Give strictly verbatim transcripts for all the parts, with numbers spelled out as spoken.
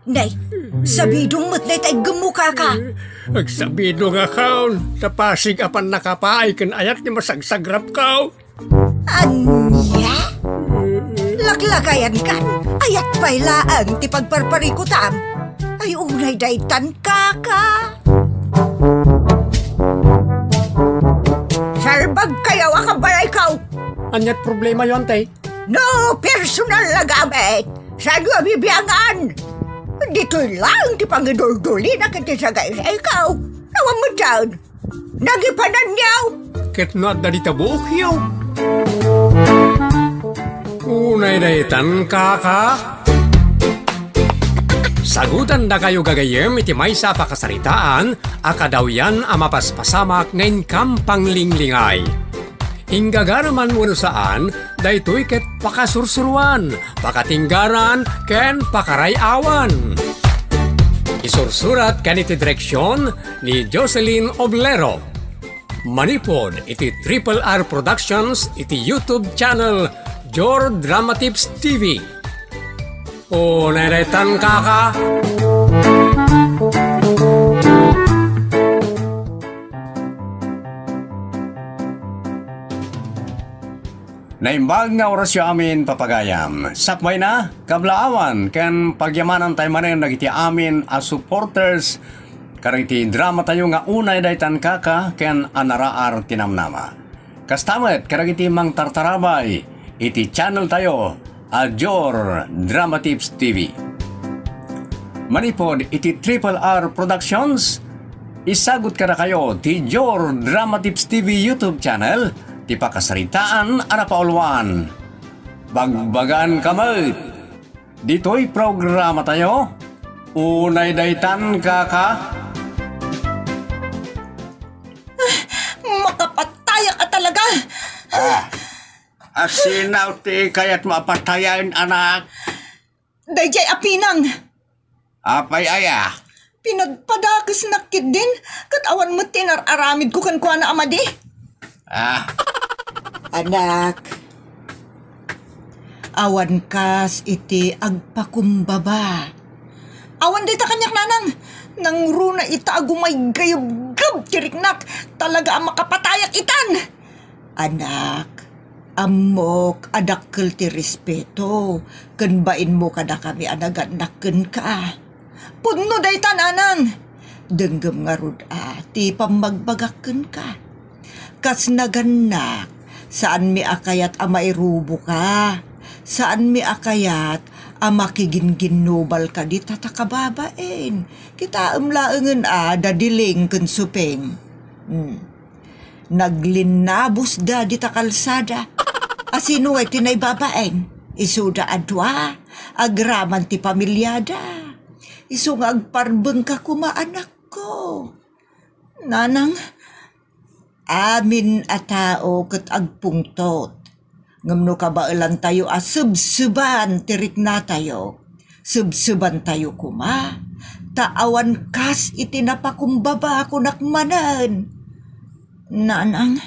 Nay, sabidong met dayta iggemmo, kaka. Agsabidongakon, ta pasig a pannakapaay ken ayat ti masagsagrapko. Ania? Laklakayankan, ayat pay laeng ti pagparparikutam. Ay, unay daytan, kaka. Salbagkayo a kabalayko. Aniat problemayo, ante? No personal a gamit, saanyo a bibiangan? Ditoy laeng ti pangiduldulina ken ti sagaysayko. Awan met daytan. Nagipananyo. Ket no adda dita buokyo. Unay daytan, kaka. Sagutandakayo gagayyem iti maysa a pakasaritaan a kadawyan a mapaspasamak nga inkam panglinglingay. Inggagaraman wenno saan, daytoy ket pakasursuroan, pakatinggaran, ken pakaray-awan. Isursurat ken iti direksion ni Jocelyn Oblero. Manipud iti Triple R Productions iti YouTube channel Jor Dramatips T V. O, neretan, kaka. Naimbag nga orasyo amin, papagayam. Sakbayna, kablaawan, ken pagyamanantay manen dagiti amin a supporters kadagiti dramatayo nga Unay Daytan, Kaka ken Anaraar ti Namnama. Kasta met kadagiti mangtartarabay iti channeltayo a Jor Dramatips T V. Manipud iti Triple R Productions, isagut kadakayo ti Jor Dramatips T V YouTube channel ti pakasaritaan a napauluan. Bagbaganka met! Ditoy programatayo, Unay Daytan, Kaka. Makapatayak a talaga! Ah, asino ti kayatmo a patayen, anak? Daydiay a Pinang. Apay aya? Pinadpadakesnak ketdin, ket awan met ti inar-aramidko kenkuana a madi. Ah. Anak, awan kas iti agpakumbaba. Awan dayta kaniak, nanang. Nangruna ita a gumaygayebgeb ti riknak. Talaga a makapatayak itan. Anak, ammok a dakkel ti respeto ken bainmo kadakami a nagannak kenka. Pudno dayta, nanang. Denggem ngarud a ti pammagbagak kenka. Kas nagannak, saanmi a kayat a mairuboka. Saanmi a kayat a makigingginnubalka dita ta kababain. Kitaem laengen a dadiling ken suping. Hmm. Naglinnabosda dita kalsada. Asino ngay ti naibabain? Isuda a dua, agraman ti pamiliada. Isu nga agparbengka koma, anakko. Nanang, amin a tao ket agpungtot. Ngem no kabaelantayo a sebseban ti riknatayo, sebsebantayo koma, ta awan kas iti napakumbaba kunak manen. Nanang,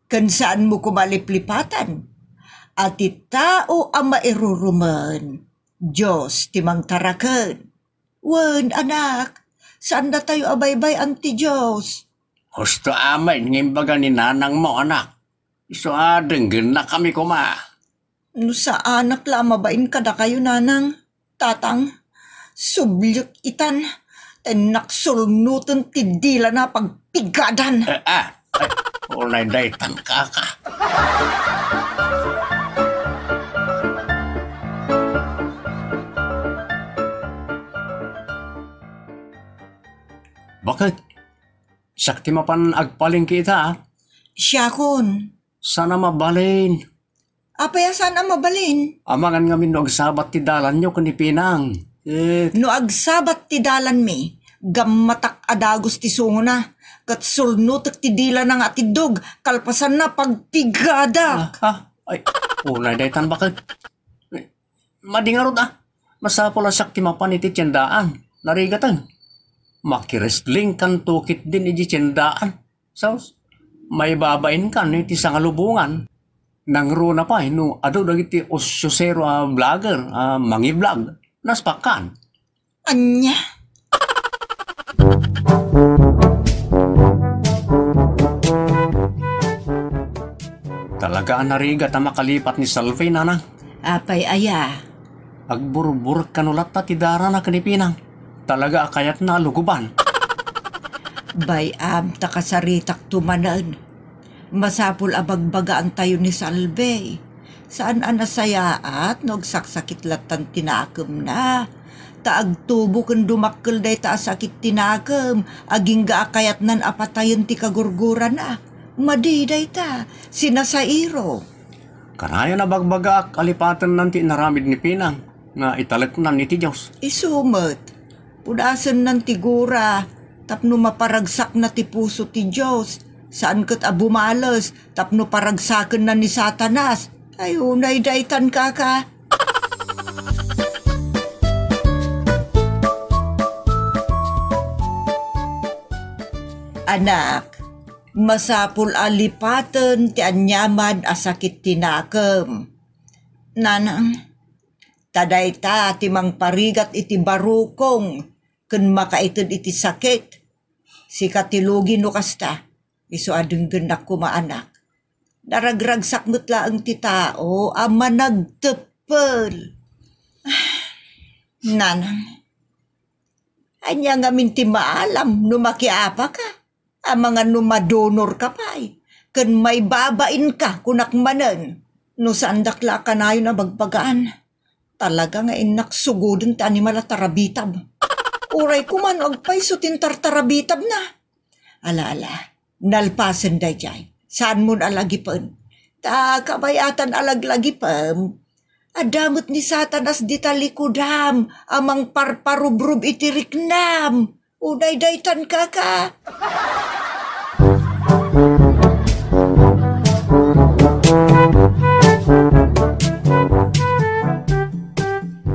ken saanmo koma liplipatan a ti tao a mairurumen, Dios ti mangtaraken. Wen, anak, saannatayo a baybay-an ti Dios. Husto amin nga imbaga ni nanangmo, anak. Isu a denggennakami koma. No saanak la a mabain kadakayo, nanang, tatang, subliek itan, ta innak surnoten ti dilana a pagpigadan. Eh, ah, ay, unay daytan, kaka. Bakit? Siak ti mapan agpalengke ita, a? Siakon. Saan a mabalin? Apay a saan a mabalin? Amangan ngamin no agsabat ti dalanyo ken ni Pinang. Eh. No agsabat ti dalanmi, gammatak a dagus ti sungona, ket surnotek ti dilana nga atiddog, kalpasanna, pagpigadak. Ah, ah, ay, unay daytan, bakit? Madi ngarud, a. Masapul a siak ti mapan iti tiendaan. Narigaten. Makireslingkanto ketdin iti tiendaan. Sus, maibabainkan iti sangalubongan. Nangruna pay no adu dagiti usyusero a vlogger a mangi-vlog. Naspakkan. Ania? Talaga a narigat a makalipat ni Salvi, nanang. Apay aya? Agburburek kano latta ti darana ken ni Pinang. Talaga a kayatna a luguban. Bay-am ta kasaritakto manen. Masapul a bagbagaantayo ni Salvi. Saan a nasayaat no agsaksakit lattan ti nakemna. Ta agtubo ken dumakkel dayta a sakit ti nakem, agingga a kayatnan a patayen ti kagurgurana. Madi dayta, sinasairo. Kanayon a bagbagaak a lipatennan ti inaramid ni Pinang nga italeknan iti Dios. Isu met, pudasennan ti gura tapno maparagsakna ti puso ti Dios, saan ket a bumales tapno paragsakenna ni Satanas. Ay, unay daytan, kaka. Anak, masapul a lipaten ti aniaman a sakit ti nakem. Nanang, ta dayta ti mangparigat iti barukong ken makaited iti sakit. Sika ti lugi no kasta. Isu a denggennak koma, anak. Naragragsak met laeng ti tao a managteppel. Nanang, ania ngamin ti maalam no makiapaka? Amangan no madonorka pay, ken maibabainka, kunak manen. No saandak la a kanayon a bagbagaan, talaga nga innak sugoden ti animal a tarabitab. Uray koma no agpayso ti intartarabitabna. Ala, ala, nalpasen daydiay. Saanmon a lagipen. Ta kabayatan a laglagipem, adda met ni Satanas dita likudam a mangparparubrob iti riknam. Unay daytan, kaka.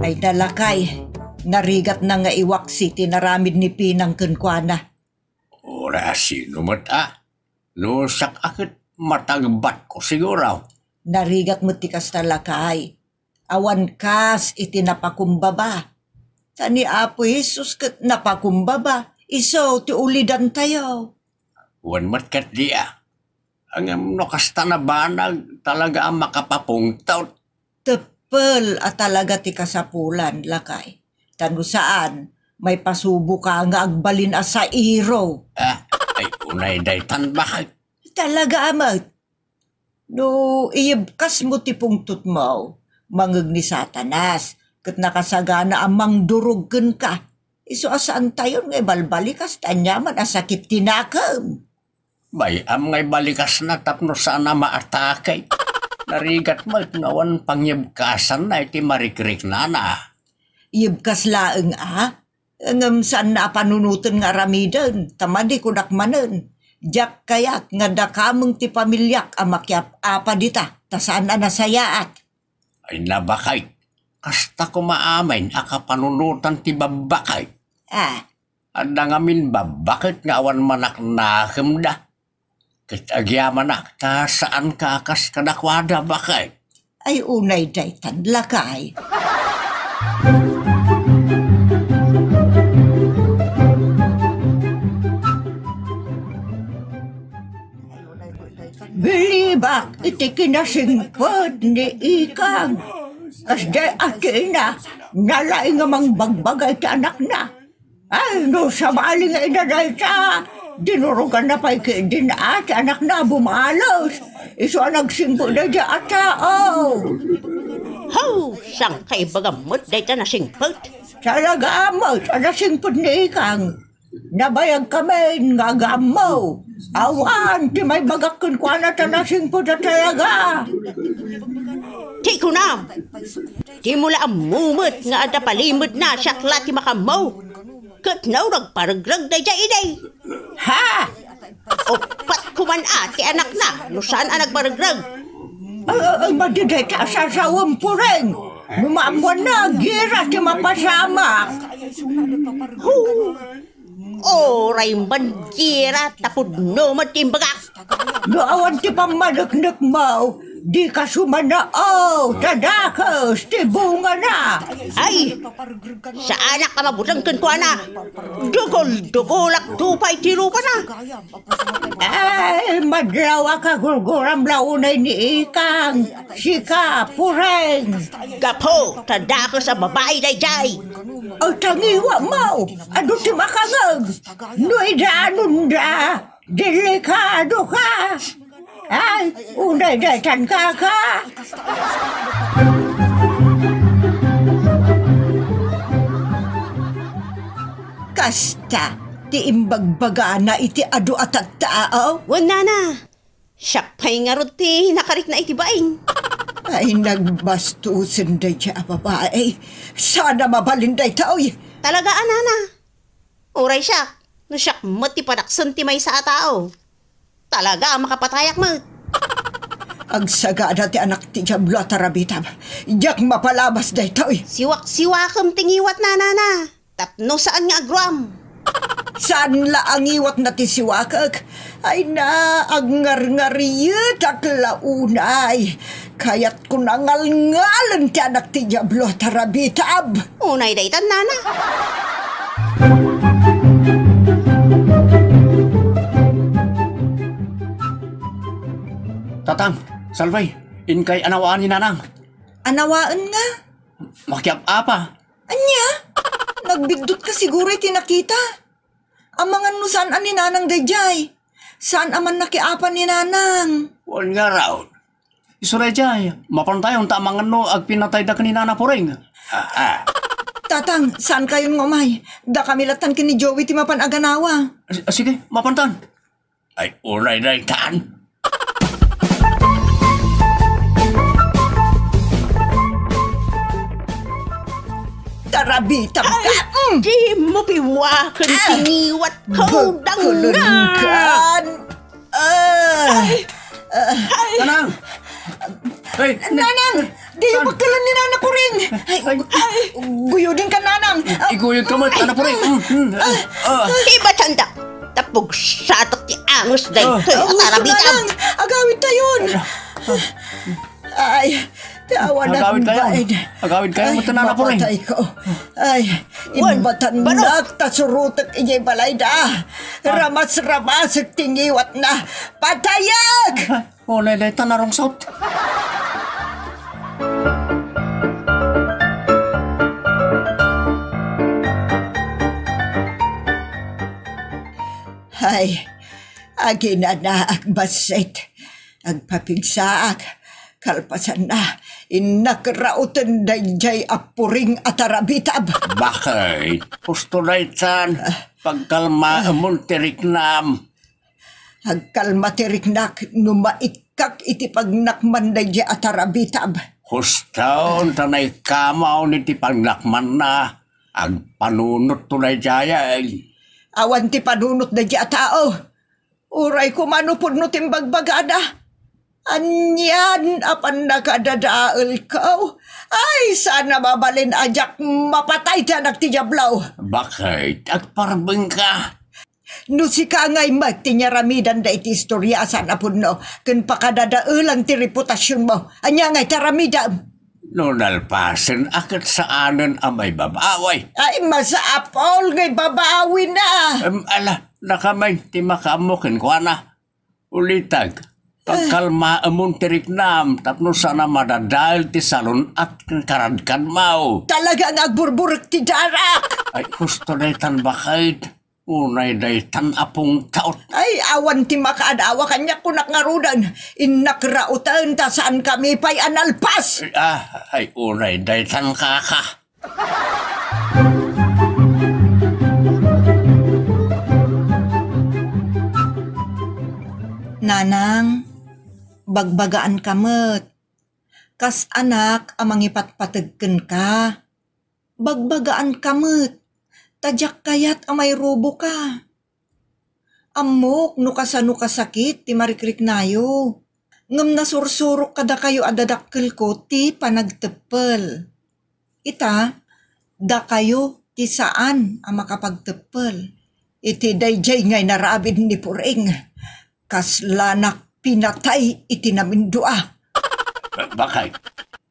Ay, lakay, narigatna nga iwaksi ti naramid ni Pinang kenkuana. Uray a sino met a? No siak a ket matagbatko siguro. Narigat met ti kasta, lakay. Awan kas iti napakumbaba. Ta ni Apo Jesus ket napakumbaba, isu ti ulidantayo. Wen met ket dia. Ngem no kasta nabanag, talaga a makapapungtot. Teppel a talaga ti kasapulan, lakay. Ta no saan, maipasuboka nga agbalin a sairo. Ah, ay, unay daytan, bakit? Talaga a met. No iyebkasmo ti pungtotmo, mangeg ni Satanas, ket nakasagana a mangdurog kenka. Isu a saantayon nga ibalbalikas ti aniaman a sakit ti nakem. Bay-am nga ibalikasna tapno saan a maatake. Narigat met nga awan pangyebkasanna iti marikriknana. Iyebkas laeng a, ngem saanna a panunoten nga aramiden, ta madi kunak manen. Diak kayat nga dakameng ti pamiliak a makiap-apa dita, ta saan a nasayaat. Ay, nabakay, kasta koma amin a kapanunotan ti babbakay. Ah. Adda ngamin babbaket nga awan manaknakemda. Ket agyamanak ta saanka a kas kadakuada, bakay. Ay, unay daytan, lakay. Bilibak iti kinasingpet ni Ikang. Kasdiay a ti ina, nalaing nga mangbagbaga iti anakna. Ay, no sabali nga ina dayta, dinuroganna pay ketdin a ti anakna a bumales. Isu a nagsingpet daydiay a tao. Haw! Saan ka ibagam met dayta nasingpet? Talaga met a nasingpet ni Ikang. Nabayagkamin nga agammo. Awan ti maibagak kenkuana ta nasingpet a talaga. Ti kunam, dimo la ammo met nga adda palimedna, siak la ti makammo. Ket no nagparegreg daydiay idi. Ha? Uppat koman a ti anakna no saan a nagparegreg. Ay, ay, ay, madi dayta a sasawem, Puring. No maammoanna, gira ti mapasamak. Hu! Uray mangira ta pudno met ti imbagak. No awan ti pammaneknekmo, Dika sumanao, ta dakes ti bungana. Ay, saanak a mabuteng kenkuana. Dugol-dugolak dupay ti rupana. Ay, madlaw a kagurguram la unay ni Ikang. Sika, Pureng. Gapu ta dakes a babai daydiay. Ay, tangiwatmo, adu ti makangeg. No idanonda, delikado ka. Ay, unay daytan, kaka. Kasta ti imbagbagana iti adu a tattao? Wen, nana. Siak pay ngarud ti nakarikna iti baing. Ay, nagbastosen daydiay a babai. Saan a mabalin daytoy. Talaga a, nana. Uray siak, no siak met ti padaksen ti maysa a tao, talaga a makapatayak met. Agsagana ti anak ti Diablo a tarabitab. Diak mapalabas daytoy. Siwak-siwakem ti ngiwatna, nana. Tapno saan nga agruam. Saan la a ngiwatna ti siwakek. Ay na, agngarngarietak la unay. Kayatko nangalngalen ti anak ti Diablo a tarabitab. Unay daytan, nana. Tatang, Salvay, inkay anawaan ni Nanang. Anawaen nga? Makiap-apa. Ania? Nagbiddut ka siguro iti nakita. Amangan no saan a ni Nanang daydiay. Saan a man nakiapan ni Nanang. Wen ngarud. Isu daydiay, mapantayon ta amangan no agpinatayda ken ni Nana Puring. Ah, ah. Tatang, saan kayon nga umay? Dakami lattan ken ni Joey ti mapan aganawa. Ah, sige, mapantan. Ay, unay daytan. Tarabitab ka! Ay, mm. Di mo piwaken ti ngiwat ko, danga! Ah. Ay. Nanang! Ay, Nanang! Diyo pagkalan ni Nana Puring! Ay, ay, guyuden ka, Nanang! Iguyod ka met, Nana Puring! Mm, mm, ah, ah. Ibatanda! Tapugsatak ti angus daytoy a tarabitab! Nanang! Agawid tayon! Ay, tawanan baen. Agawid kayo. Agawid kayo, ay, mapatay ko. Ay, imbatannak ta surotek idiay balayda. Ramas-ramasek ti ngiwatna. Patayek! Unay dayta narungsot. Ay, aginanaak bassit. Agpapigsaak. Kalpasanna, innak rauten daydiay a puring a tarabitab. Bakit? Husto daytan, pagkalmaemon ti riknam. Agkalma ti riknak no maikkak iti pagnakman daydiay a tarabitab. Husto, ta naikkamon iti pagnakmanna. Agpanunotto daydiay. Awan ti panunot daydiay a tao. Uray koma no pudno ti imbagbagada. Anian a pannakadadaelko? Ay, saan a mabalin a diak mapatay ti anak ti Diablo. Bakit? Agparbengka. No sika ngay met ti niaramidan dayta istorya a saan a pudno ken pakadadaelan ti reputasionmo, ania ngay ti aramidem? No nalpasen a ket saanen a maibabawi. Ay, masapul nga ibabawina. Em, ala, dakami ti makaammo kenkuana. Ulitek, pagkalmaemon ti riknam tapno saan a madadael ti salun-at ken karadkanmo. Talaga nga agburburek ti darak! Ay, husto daytan, bakit? Unay daytan a pungtot. Ay, awan ti makaadawa kaniak, kunak ngaruden. Innak rauten ta saankami pay a nalpas. Ah, ay, unay daytan, kaka. Nanang, bagbagaanka met. Kas anak a mangipatpateg kenka. Bagbagaanka met, ta diak kayat a mairuboka. Ammok no kasano kasakit ti marikriknayo, ngem nasursurok kadakayo a dadakkelko ti panagteppel. Ita, dakayo ti saan a makapagteppel. Iti daydiay nga inaramid ni Puring, kaslanak pinatay iti namindua. Bakit?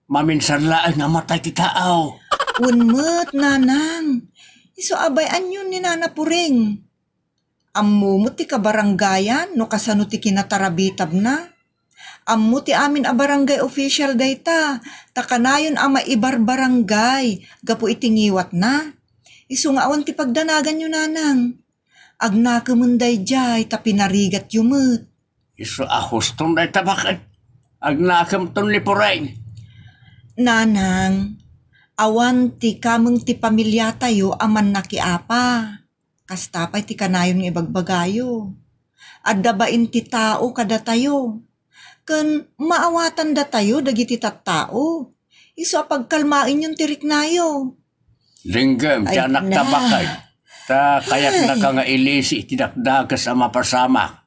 Maminsan laeng a matay ti tao. Wen met, nanang. Isu a bay-anyon ni Nana Puring. Ammo met ti kabarangayan no kasano ti kinatarabitabna. Ammo ti amin a barangay official dayta, ta kanayon a maibarbarangay gapu iti ngiwatna. Isu nga awan ti pagdanaganyo, nanang. Agnakemen daydiay ta pinarigatyo met. Isu a huston dayta, baket. Agnakemton ni Puring. Nanang, awan ti kameng ti pamiliatayo a mannakiapa. Kasta pay ti kanayon nga ibagbagayo. Adda bain ti tao kadatayo. Ken maawatandatayo dagiti tattao. Isu a pagkalmaenyon ti riknayo. Denggem ti Ay, anakta, na. Baket. Ta kayatnaka nga ilisi iti dakdakes a mapasamak.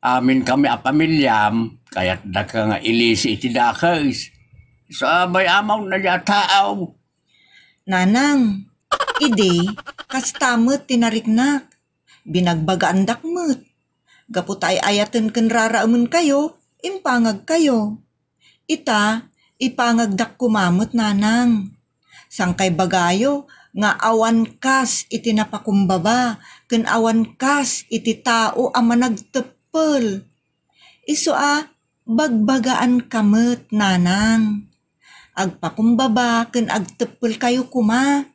Aminkami a pamiliam, kayatdaka nga ilisi iti dakes. Sabay amaw na dia tao. Nanang, idi, kasta met ti nariknak. Binagbagaandak met. Gapu ta ay-ayaten ken raraemenkayo, impangagkayo. Ita, ipangagdak koma met, nanang. Sangkay bagayo nga awan kas iti napakumbaba ken awan kas iti tao a managteppel. Isu a bagbagaanka met, nanang. Agpakumbaba ken agteppelkayo koma,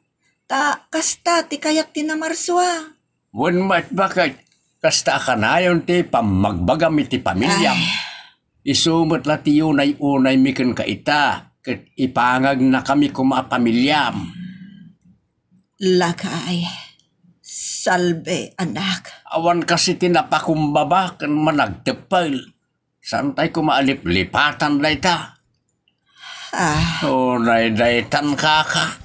ta kasta ti kayat ti namarsua. Wen met, baket, kasta a kanayon ti pammagbagam iti pamiliam. Ay. Isu met la ti unay-unaymi kenka ita, ket ipangagnakami koma a pamiliam. Lakay, salbe, anak. Awan kas iti napakumbaba ken managteppel. Saantay koma a liplipatan dayta. Ah. Unay daytan, kaka.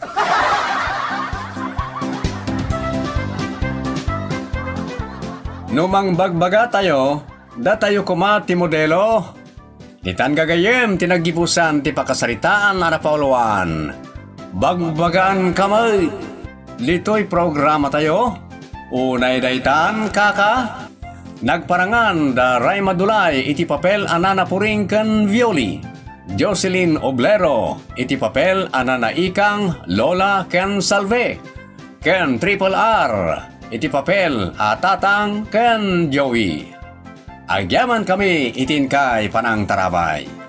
No mangbagbagatayo, datayo koma ti modelo. Ditan gagayyem ti naggibusan ti pakasaritaan a napauluan. Bagbagaanka met. Ditoy programatayo, unay daytan, kaka, nagparangan da Ray Madulay iti papel a Nana Puring ken Violi, Jocelyn Oblero iti papel a Nana Ikang, Lola ken Salve, ken Triple R iti papel a Tatang ken Joey. Agyamankami iti inkay panangtarabay.